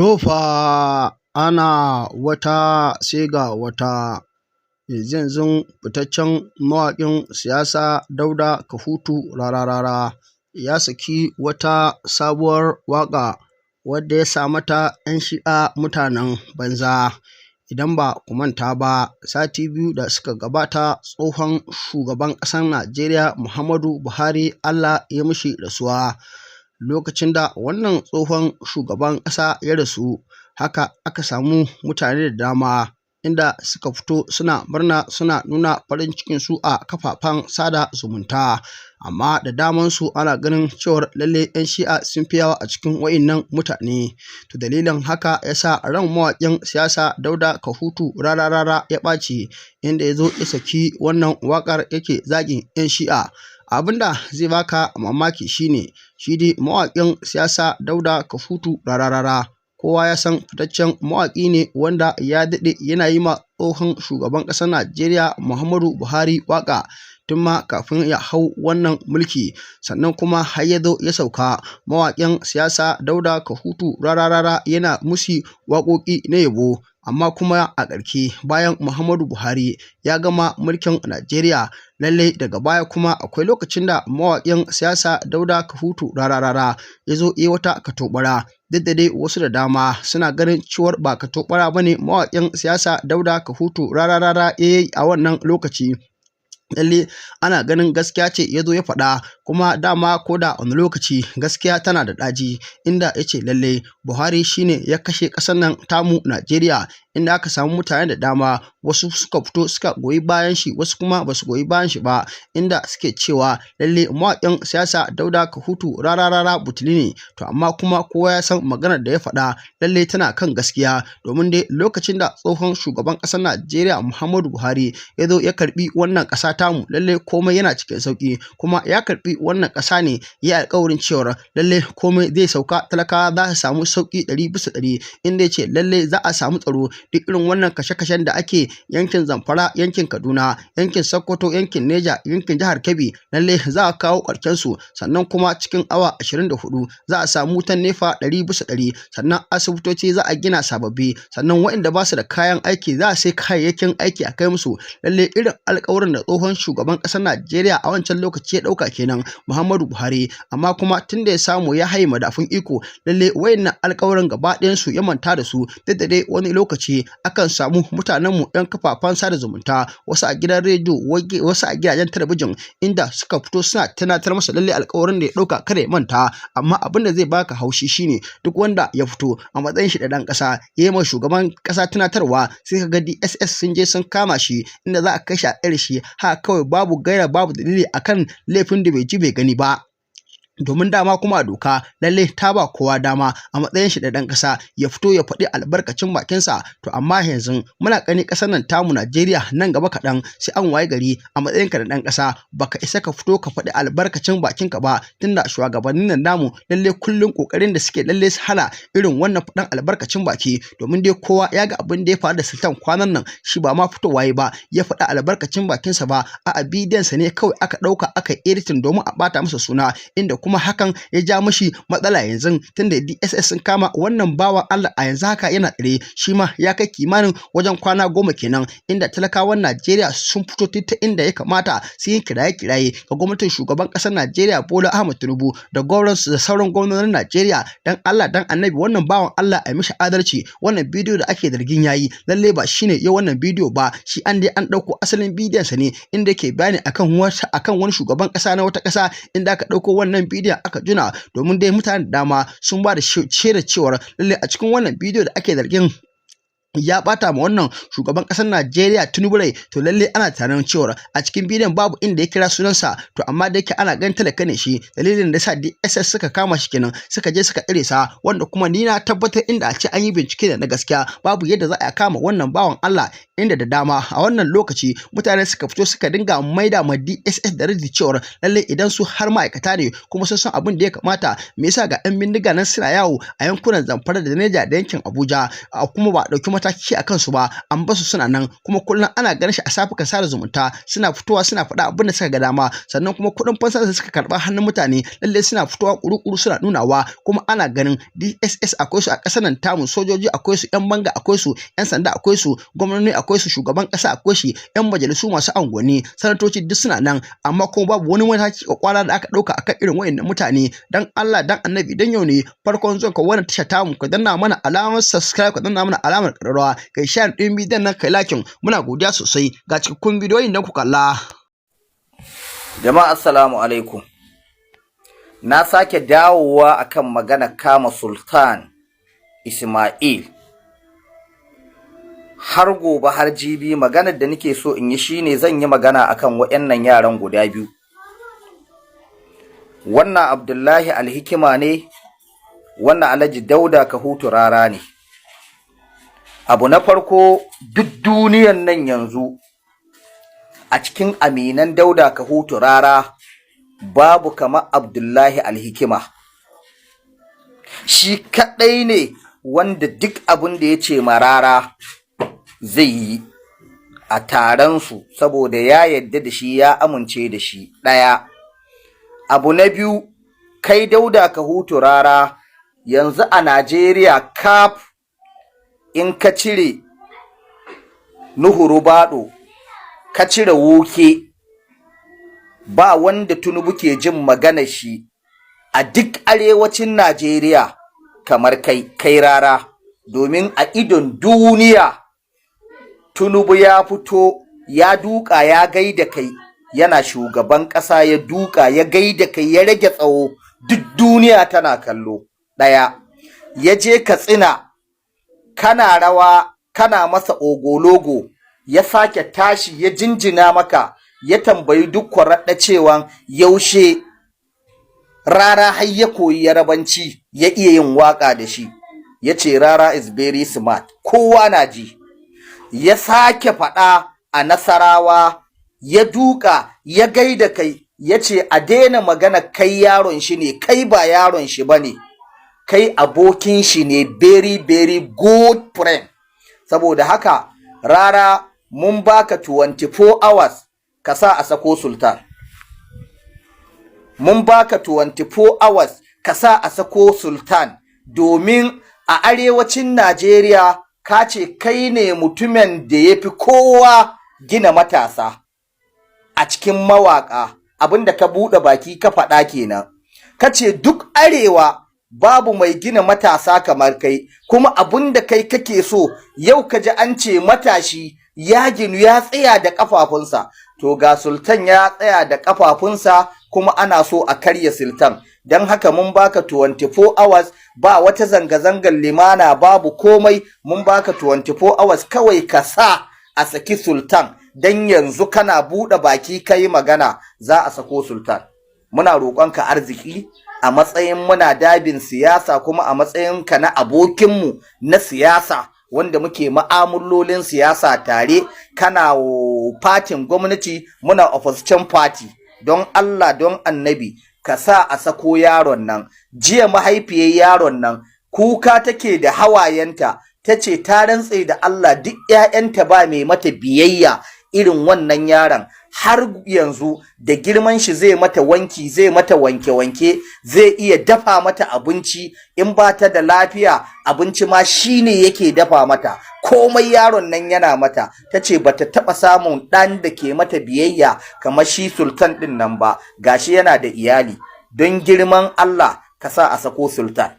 To fa, ana wata sai ga wata. Yanzu-yanzun fitaccen mawaƙin siyasa Dauda Kahutu Rarara ya saki wata sabuwar waƙa wadda ya sa mata 'yan Shi'a mutanen banza. Idan ba ku manta ba, sati 2 da suka gabata tsohon shugaban ƙasar Najeriya Muhammadu Buhari Allah ya mishi rasuwa. Lokacin da wannan tsohon shugaban ƙasa ya rasu, haka aka samu mutane da dama inda suka fito suna murna, suna nuna farin cikinsu a kafafen sada zumunta. Amma da damansu ana ganin cewar lalle 'yan Shi'a sun fi yawa a cikin wa'innan mutane. To, dalilin haka ya sa ran mawaƙin siyasa Dauda Kahutu Rarara ya ɓaci, inda ya zo ya saki wannan waƙar yake zagin 'yan Shi'a. Abin da zai baka mamaki shine, shi dai mawaƙin siyasa Dauda Kahutu Rarara, kowa ya san fitaccen mawaƙi ne wanda ya daɗe yana yi ma tsohon shugaban ƙasar Najeriya Muhammadu Buhari waƙa tun ma kafin ya hau wannan mulki, sannan kuma har ya zo ya sauka, mawaƙin siyasa Dauda Kahutu Rarara yana musu waƙoƙi na yabo. Amma kuma a ƙarshe, bayan Muhammadu Buhari ya gama mulkin Najeriya, lallai daga baya kuma akwai lokacin da mawaƙin siyasa Dauda Kahutu Rarara ya zo ya yi wata katobara. Duk da dai wasu da dama suna ganin cewar ba katobara ba ne mawaƙin siyasa Dauda Kahutu Rarara ya yi a wannan lokaci. Lalle ana ganin gaskiya ce ya zo ya faɗa, kuma dama ko da wani lokaci gaskiya tana da ɗaci, inda ya ce lalle Buhari shine ya kashe ƙasar nan tamu Najeriya, inda aka samu mutane da dama, wasu suka fito suka goyi bayan shi, wasu kuma ba su goyi bayan shi ba, inda suke cewa lalle mawaƙin siyasa Dauda Kahutu Rarara butuli ne. To, amma kuma kowa ya san maganar da ya faɗa lalle tana kan gaskiya, domin dai lokacin da tsohon shugaban ƙasar Najeriya Muhammadu Buhari ya zo ya karɓi wannan ƙasa tamu, lalle komai yana cikin sauƙi. Kuma ya karɓi wannan ƙasa ne ya alƙawarin cewar lalle komai zai sauka, talakawa za su samu sauƙi 100%, inda ya ce lalle za a samu tsaro. Duk irin wannan kashe-kashen da ake yankin Zamfara, yankin Kaduna, yankin Sokoto, yankin Neja, yankin jihar Kebbi, lalle za a kawo ƙarshen su. Sannan kuma cikin awa 24 za a samu wutan NEPA 100%. Sannan asibitoci za a gina sababbi. Sannan waɗanda ba su da kayan aiki, za a sai kayayyakin aiki a kai musu. Lalle irin alƙawuran da tsohon shugaban ƙasar Najeriya a wancan lokaci ya ɗauka kenan, Muhammadu Buhari. Amma kuma tun da ya samu ya haye madafun iko, lalle wayannan alƙawuran gaba ɗayan su ya manta da su. Duk da dai wani lokaci akan samu mutanenmu 'yan kafafen sada zumunta, wasu a gidan rediyo, wasu a gidajen talabijin, inda suka fito suna tunatar masa lalle alƙawarin da ya ɗauka kada ya manta. Amma abin da zai baka haushi shine, duk wanda ya fito a matsayin shi da ɗan ƙasa ya yi ma shugaban ƙasa tunatarwa, sai ka ga DSS sun je sun kama shi, inda za a kai shi a tsare shi haka kawai, babu gaira babu dalili, akan laifin da bai ji bai gani ba. Domin dama kuma a doka lalle ta ba kowa dama a matsayin shi da ɗan ƙasa ya fito ya faɗi albarkacin bakinsa. To, amma yanzu muna gani ƙasar nan tamu Najeriya, nan gaba kaɗan sai an waye gari a matsayinka da ɗan ƙasa baka isa ka fito ka faɗi albarkacin bakinka ba, tunda shugabannin nan namu lalle kullum ƙoƙarin da suke lalle su hana irin wannan faɗan albarkacin baki. Domin dai kowa ya ga abin da ya faru da Sultan kwanan nan. Shi ba ma fitowa ya ba ya faɗi albarkacin bakinsa ba, a'a, bidiyonsa ne kawai aka ɗauka aka editing domin a ɓata masa suna, inda kuma hakan ya ja mishi matsala yanzu, tunda DSS sun kama wannan bawan Allah. A yanzu haka yana tsare, shi ma ya kai kimanin wajen kwana 10 kenan, inda talakawan Najeriya sun fito ta inda ya kamata su yi kiraye-kiraye ga gwamnatin shugaban ƙasar Najeriya Bola Ahmed Tinubu da gwamnati da sauran gwamnonin Najeriya, dan Allah dan Annabi, wannan bawan Allah a mishi adalci. Wannan bidiyo da ake zargin yayi, lalle ba shine ya wannan bidiyo ba. Shi an dai an ɗauko asalin bidiyon sa ne inda yake bayani akan wata akan wani shugaban ƙasa na wata ƙasa, inda aka ɗauko wannan bidiyon aka juna. Domin dai mutane da dama sun ba da shaidar cewar lalle a cikin wannan bidiyo da ake zargin ya bata ma wannan shugaban kasar Najeriya Tinubu rai, to lalle ana tunanin cewa a cikin bidiyon babu inda ya kira sunansa. To, amma da yake ana ganin talaka ne shi, dalilin da yasa DSS suka kama shi kenan, suka je suka tsare sa. Wanda kuma ni na tabbatar inda a ce an yi bincike da na gaskiya, babu yadda za a kama wannan bawan Allah. Inda da dama a wannan lokaci mutane suka fito suka dinga maida ma DSS da raddi cewar lalle idan su har ma'aikata ne kuma sun san abin da ya kamata, me yasa ga 'yan bindiga nan suna yawo a yankunan Zamfara da Neja da yankin Abuja, kuma ba a ɗauki mataki a kansu ba, an basu suna nan, kuma kullum ana ganin shi a shafukan sada zumunta suna fitowa suna faɗa abin da suka ga dama. Sannan kuma kuɗin fansa da suka karɓa hannun mutane, lallai suna fitowa ƙuru-ƙuru suna nunawa. Kuma ana ganin DSS akwai su a ƙasar nan tamu, sojoji akwai su, 'yan banga akwai su, 'yan sanda akwai su, gwamnoni akwai su, shugaban ƙasa akwai shi, 'yan majalisu masu unguwanni, sanatoci, duk suna nan, amma kuma babu wani mataki kwakwara da aka ɗauka akan irin wayannan mutane. Dan Allah dan Annabi, idan yau ne farkon zuwan ka wannan tasha tamu, ka danna mana alamar subscribe, ka danna mana alamar ƙararrawa, kai share ɗin bidiyon nan, kai liking. Muna godiya sosai. Ga cikakkun bidiyoyin da ku kalla. Jama'a, assalamu alaikum. Na sake dawowa akan magana kama Sultan Ismail. Har gobe har jibi, maganar da nake so in yi shine zan yi magana akan waɗannan yaran guda biyu. Wannan Abdullahi Alhikima ne, wannan Alhaji Dauda Kahutu Rara ne. Abu na farko, duk duniyan nan yanzu a cikin aminan Dauda Kahutu Rara babu kamar Abdullahi Alhikima. Shi kaɗai ne wanda duk abin da ya ce ma Rara zai yi a taron su, saboda ya yadda da shi, ya amince da shi. Ɗaya. Abu na biyu, kai Dauda Kahutu Rara, yanzu a Najeriya kaf, in ka cire Nuhu Ribadu, ka cire Wike, ba wanda Tinubu ke jin magana shi a duk arewacin Najeriya kamar kai, kai Rara, domin a idon duniya Tinubu ya fito ya duka ya gaida kai, yana shugaban ƙasa ya duka ya gaida kai, ya rage tsawo, duk duniya tana kallo. Ɗaya, ya je Katsina, kana rawa kana masa ogologo, ya sake tashi ya jinjina maka, ya tambayi duk kwaraɗa cewa yaushe Rara har ya koyi Yarabanci ya iya yin waka da shi. Ya ce Rara is very smart, kowa na ji. Ya sake faɗa a Nasarawa, ya duka ya gaida kai, ya ce a daina magana kai yaron shi ne, kai ba yaron shi ba ne, kai abokin shi ne, very very good friend. Saboda haka Rara, mun baka 24 hours ka sa a sako Sultan. Mun baka 24 hours ka sa a sako Sultan, domin a arewacin Najeriya ka ce kai ne mutumin da ya fi kowa gina matasa a cikin mawaƙa. Abinda ka buɗe baki ka faɗa kenan, ka ce duk arewa babu mai gina matasa kamar kai. Kuma abinda kai kake so yau, ka ji an ce matashi ya ginu, ya tsaya da ƙafafunsa. To ga Sultan ya tsaya da ƙafafunsa, kuma ana so a karya Sultan. Don haka mun baka 24 hours, ba wata zanga-zangar limana, babu komai. Mun baka 24 hours kawai ka sa a saki Sultan, don yanzu kana buɗe baki kai magana, za a sako Sultan. Muna roƙonka arziki a matsayin muna dabin siyasa, kuma a matsayinka na abokinmu na siyasa wanda muke ma'amulolin siyasa tare, kana fatin gwamnati, muna opposition party, don Allah don Annabi ka sa a sako yaron nan. Jiya mahaifiyar yaron nan kuka take da hawayenta, ta ce ta rantse da Allah duk 'ya'yanta ba mai mata biyayya irin wannan yaron. Har yanzu da girman shi zai mata wanki, zai mata wanke-wanke, zai iya dafa mata abinci in ba ta da lafiya, abinci ma shine yake dafa mata, komai yaron nan yana mata. Ta ce ba ta taɓa samun ɗan da ke mata biyayya kamar shi Sultan ɗin nan ba. Gashi yana da iyali. Don girman Allah ka sa a sako Sultan.